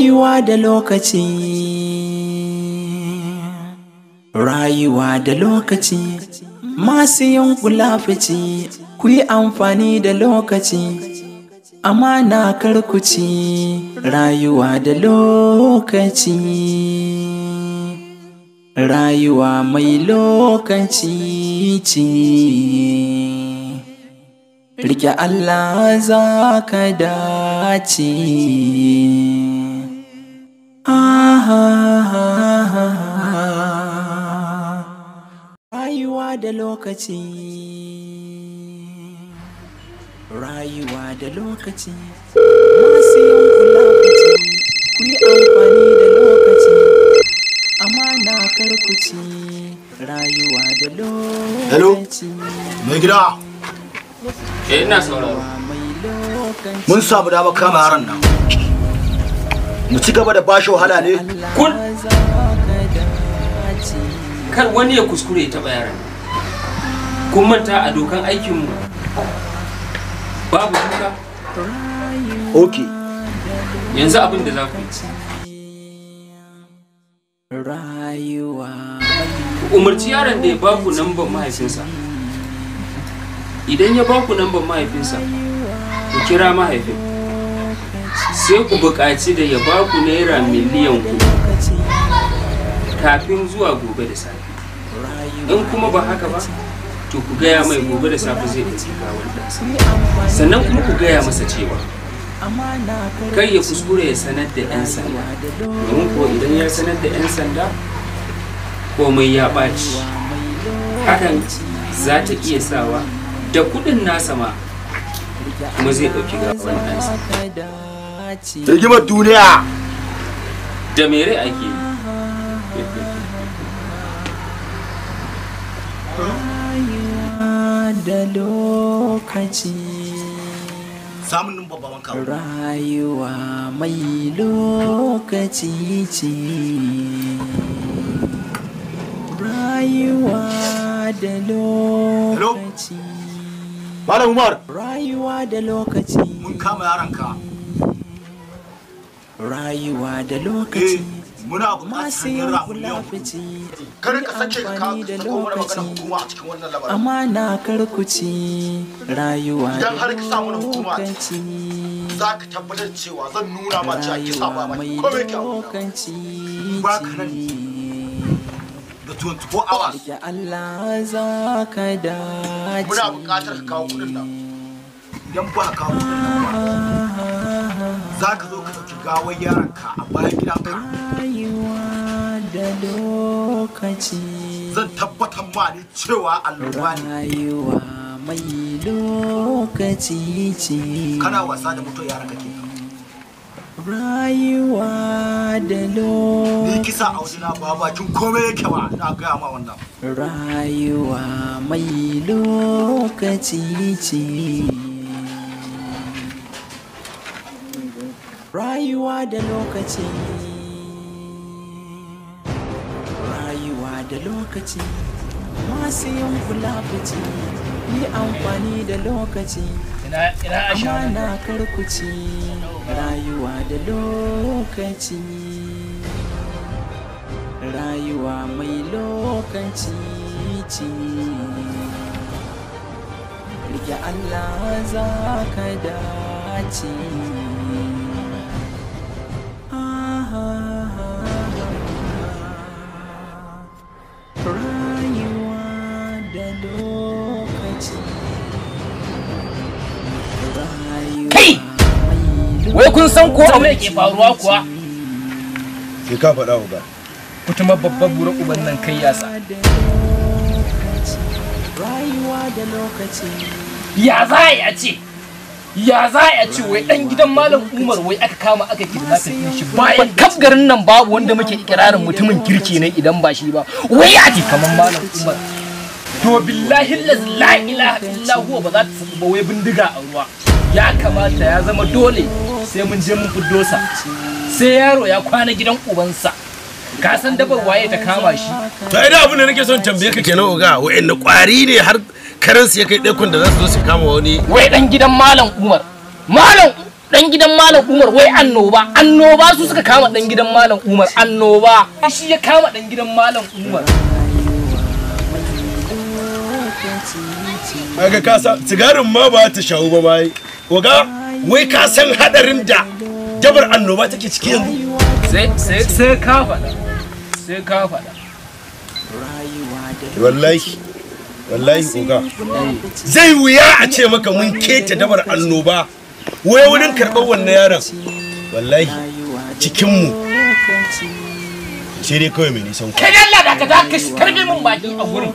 Rayuwa da lokaci, rayuwa da lokaci, masu yin kulafuci, ku yi amfani da lokaci, amana karkuci, rayuwa da lokaci, rayuwa mai lokaci ce. Rike Allah za ka dace. Rayuwa da lokaci, rayuwa da lokaci, masu yin kulafuci, ku yi amfani da lokaci, amana karkuci, rayuwa da lokaci. Mai gida. Eh, ina sauraro. Mun samu dama kama yaron nan. Mu ci gaba da bashi wahala ne. Kul! Kar wani ya kuskure ya taɓa yaron. Kun manta a dokan aikinmu babu duka? Okay. Yanzu abin da za ku yi. Rayuwa. Ku umarci yaron da ya ba ku namban mahaifinsa. Idan ya ba ku namban mahaifinsa, ku kira mahaifin. Sai ku buƙaci da ya ba ku naira 4,000,000 kafin zuwa gobe da safe. In kuma ba haka ba, to ku gaya mai gobe da safe zai ɗauki gawar ɗansa. Sannan kuma ku gaya masa cewa kar ya kuskure ya sanar da 'yan sanda, domin ko idan ya sanar da 'yan sanda, komai ya ɓaci. Hakan za ta iya sawa da kuɗin nasa ma kuma zai ɗauki gawar ɗansa. Rigimar duniya! Da mere ake yi. Rayuwa da lokaci. Samun nan babban wanka. Rayuwa mai lokaci ce. Rayuwa da lokaci. Malam Umar. Rayuwa da lokaci. Mun kama yaronka. Rayuwa da lokaci. Muna buƙatar naira 4,000,000. Kar ka sake ka kawo mana maganar hukuma a cikin wannan lamarin. Amana karkuci, rayuwa da Idan har ka samu na hukuma a lokaci. za ka tabbatar cewa zan nuna ma cewa kisa ba Rayuwa ma mai komai kyau. lokaci Ba ka nan da 24 hours. Rike Allah za ka dace. Muna buƙatar ka kawo kuɗin nan. Idan ba ka kawo kuɗin nan ba, za ka zo ka ɗauki gawar yaronka a bayan gidanka. Rayuwa da lokaci. Zan tabbatar ma ne cewa alluba ne. Rayuwa mai lokaci ce. Kana wasa da mutuwar yaronka kenan. Rayuwa da Ni kisa a lokaci. wajena ba bakin komai yake ba, ina gaya ma wannan. Rayuwa mai lokaci ce. Rayuwa da lokaci. Rayuwa da lokaci. Masu yin kulafuci, yi amfani da lokaci. Ina ashana. Amana karkuci, rayuwa da lokaci. Rayuwa mai lokaci ce. Rike Allah za ka dace. Rayuwa da lokaci. Kai! Wai kun san ko abu da ke faruwa kuwa? Sai ka faɗa uga. Kutuma babban bura uban nan kai yasa. Rayuwa da lokaci. Ya za a yi a ce? Ya za a ce wai dan gidan Malam Umar wai aka kama aka kidnapping din shi bayan kaf garin nan babu wanda muke ikirarin mutumin kirki ne idan ba shi ba. Wai ya ce kamar Malam Umar. To billahi la ilaha illa huwa ba za ta sabu ba wai bindiga a ruwa. Ya kamata ya zama dole sai mun je mun fiddo sa. Sai yaro ya kwana gidan ubansa. Ka san dabar waye ta kama shi. To ai da abin da nake son tambaye ka kenan oga, wa'anne kwari ne har karan su ya kai ɗaikon da za su zo su kama wani. Wai dan gidan Malam Umar. Malam Dan gidan Malam Umar wai annoba, annoba su suka kama dan gidan Malam Umar, annoba. Shi ya kama dan gidan Malam Umar. Kaga ka san sigarin ma ba ta shawo ba bai. Oga, wai ka san hadarin da dabar annoba take ciki yanzu? Sai ka faɗa. Sai ka faɗa. Wallahi, wallahi oga. Zai wuya a ce maka mun keta dabar annoba. Wai wurin karɓar wannan yaron. Wallahi cikinmu sai dai kawai mai nisan Kai Allah da ka ka karbe min baki a gurin.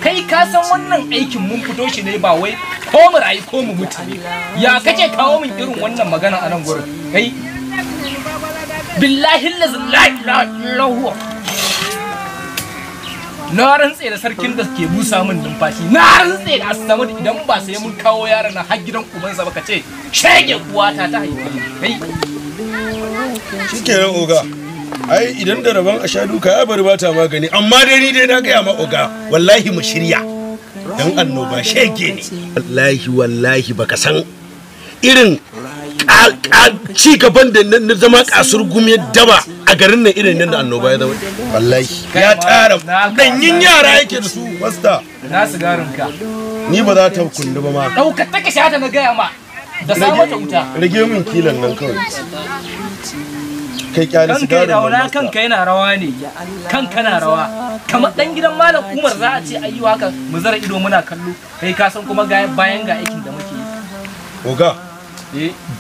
Kai ka san wannan aikin mun fito shi ne ba wai ko mu rayu ko mu mutu ne. Ya kake kawo min irin wannan magana a nan gurin? Kai billahi allazi la ilaha illa huwa. Na rantse da sarkin da ke busa min numfashi. Na rantse da Assamad idan ba sai mun kawo yaron nan har gidan ubansa ba ka ce shege uwata ta haife ni. Kai shikenan oga. Ai idan da rabon a sha duka ya bari bata magani, amma dai ni dai na gaya ma oga wallahi mu shirya dan annoba shege ne. Wallahi wallahi baka san irin ci gaban da na zama kasur gumiyar daba a garin nan irin nan da annoba ya zama. Wallahi ya tara danyin yara yake da su wasta. Na sigarin ka ni ba za ta kundu ba ma. Daukar ta ka sha ta na gaya ma da sa mata wuta. Rage min kilan nan kawai. Kai kyale sigarin nan. Kanka yana rawa ne. Kanka na rawa. Kamar dan gidan Malam Umar za a ce ayi haka mu zara ido muna kallo. Kai ka san kuma ga bayan ga aikin da muke yi. Oga,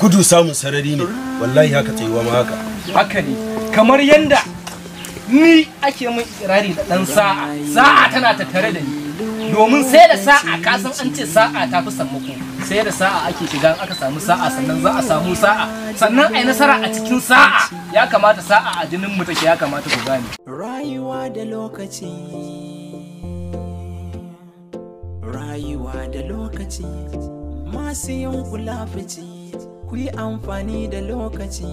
gudu samun sarari ne. Wallahi haka tsayuwa ma haka. Haka ne. Kamar yanda ni ake min ikirari da dan sa'a. Sa'a tana tattare da ni. Domin sai da sa'a ka san an ce sa'a ta fi sammako. Sai da sa'a ake shiga, aka samu sa'a sannan za a samu sa'a. Sannan ai nasara a cikin sa'a. Ya kamata sa'a a jinin mu take, ya kamata ku gane. Rayuwa da lokaci. Rayuwa da lokaci. Masu yin kula fici, ku yi amfani da lokaci.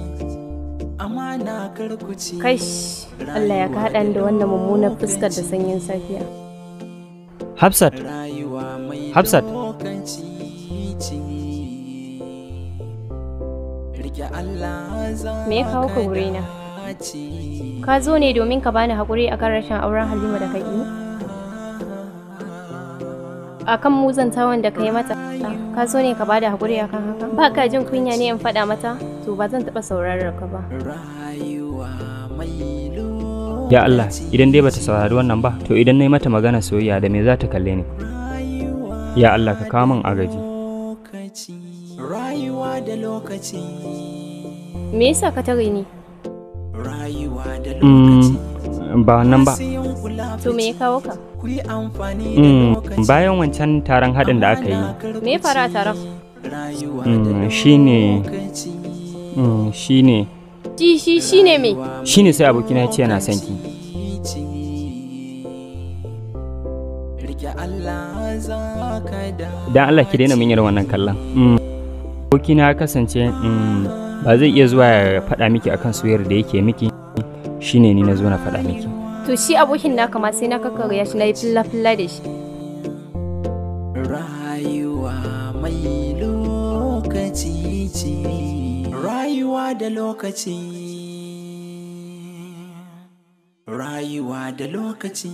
Amana karkuci. Kash, Allah ya ka haɗa ni da wannan mummunar fuskar da sanyin safiya. Hafsat, Hafsat. Me ya kawo ka wurina? Ka zo ne domin ka bani haƙuri akan rashin auren Halima da kai? Akan muzantawan da kai mata, ka zo ne ka bada haƙuri akan haka? Ba ka jin kunya ne in faɗa mata? To ba zan taɓa saurarar ka ba. Ya Allah, idan dai bata saurari wannan ba, to idan na yi mata magana soyayya da me za ta kalle ni? Ya Allah ka kawo min agaji. Me yasa ka tare ni? Ba wannan ba. To me ya kawo ka? Bayan wancan taron haɗin da aka yi. Me ya faru a taron? Shine shine Shi me? Shine sai abokina ya ce yana son ki. Dan Allah ki daina min irin wannan kallon. Abokina ya kasance ba zai iya zuwa ya faɗa miki akan soyayyar da yake miki. Shine ni na zo na faɗa miki. To shi abokin naka ma sai na kakkarya shi na yi filla-filla da shi. Rayuwa mai lokaci ce. Rayuwa da lokaci. Rayuwa da lokaci.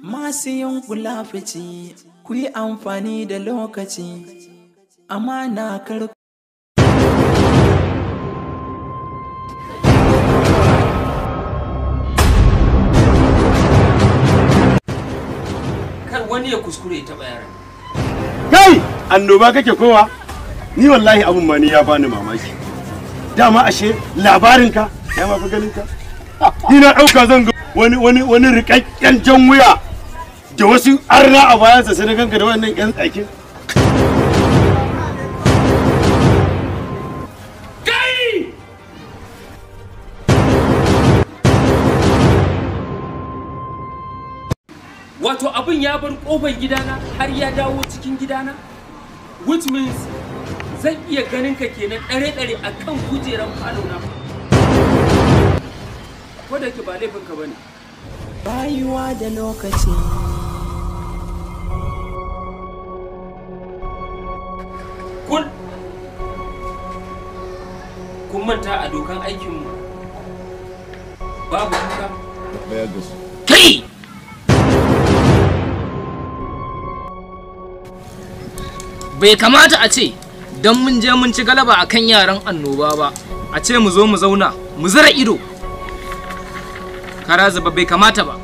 Masu yin kula fici, ku yi amfani da lokaci. Amana kar. Kar wani ya kuskure ya taɓa yaran. Kai, annoba kake kowa? Ni wallahi abun ma ni ya bani mamaki. Dama ashe labarinka ya ma fi ganinka. Ni na ɗauka zan ga wani rikakken jan wuya da wasu arna a bayansa sai na ganka da wannan ƴan tsakin. Kai! Wato abin ya bar ƙofar gidana har ya dawo cikin gidana? Which means zan iya ganin ka kenan ɗare-ɗare a kan kujeran falo na. Ko da yake ba laifinka ba ne. Rayuwa da lokaci. Kul! Kun manta a dokan aikinmu babu kuka? Kai! Bai kamata a ce don mun je mun ci galaba a kan yaran annoba ba, a ce mu zo mu zauna mu zira ido. Kara zuba bai kamata ba.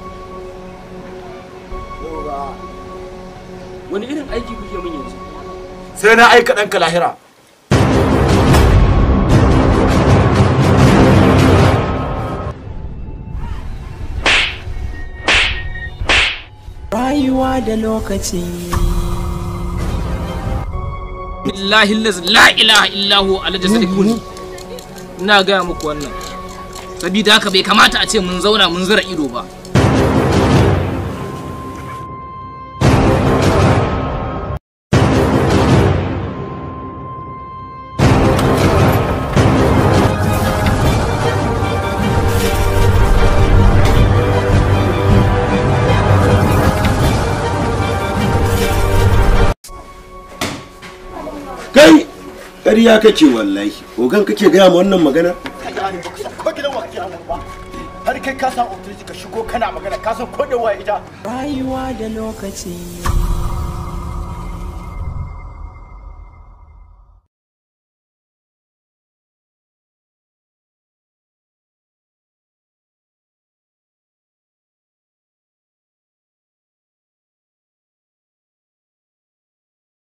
Wani irin aiki kuke min yanzu? Sai na aika ɗanka lahira. Rayuwa da lokaci. Billahi la ilaha illahu alhaji sadiq, ina gaya muku wannan sabida haka bai kamata a ce mun zauna mun zura ido ba. Kai ƙarya kake wallahi, ogan kake gaya ma wannan magana? Ko gidan wa kake ba? Har kai ka san authority ka shigo kana magana, ka san ko da waye ita. Rayuwa da lokaci.